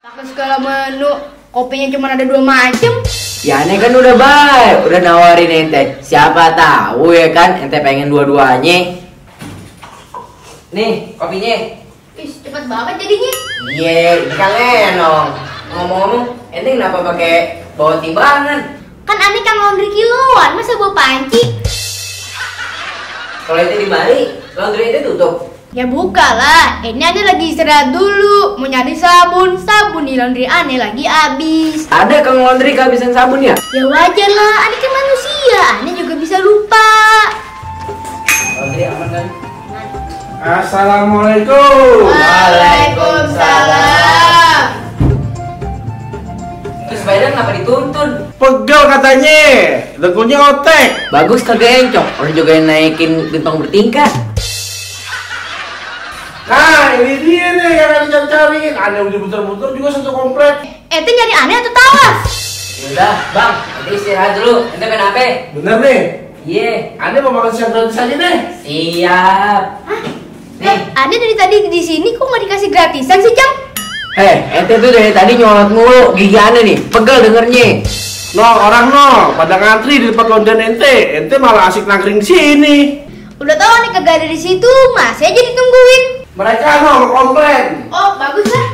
Pakai segala menu, kopinya cuma ada 2 macam. Ya aneh kan udah baik, udah nawarin ente. Siapa tahu ya kan ente pengen dua-duanya. Nih kopinya. Ih, cepet banget jadinya. Iya, ini kan Lenong. Ngomong-ngomong, ente kenapa pakai bawa timbangan? Kan aneh kan laundry kiloan, masa bawa panci? Kalau ente di Bali, laundry ente tutup. Ya buka lah, ini aneh lagi istirahat dulu. Mau nyari sabun di laundry aneh lagi habis. Ada kang laundry kehabisan sabun ya? Ya wajar lah, aneh kan manusia, aneh juga bisa lupa. Laundry aman kan? Assalamualaikum. Waalaikumsalam. Terus Spider kenapa dituntun? Pegel katanya, dengkulnya otek. Bagus kagak encok, orang juga yang naikin gentong bertingkat. Nah ini dia nih yang dicari-cariin. Aneh udah muter-muter juga satu komplek. Ente nyari aneh atau tawas? Yaudah bang, nanti istirahat dulu. Ente main apa? Bener nih. Iya. Aneh mau makan siang gratis aja deh. Siap. Hah? Nih. Aneh dari tadi di sini kok nggak dikasih gratisan sih, Cang? Ente tuh dari tadi nyolot mulu, gigi aneh nih, pegel dengernya. No, orang no, pada ngantri di tempat lonjan ente malah asik nangkring di sini. Udah tahu aneh kagak ada di situ, masih aja ditungguin. Mereka no komplain. Oh, bagus lah.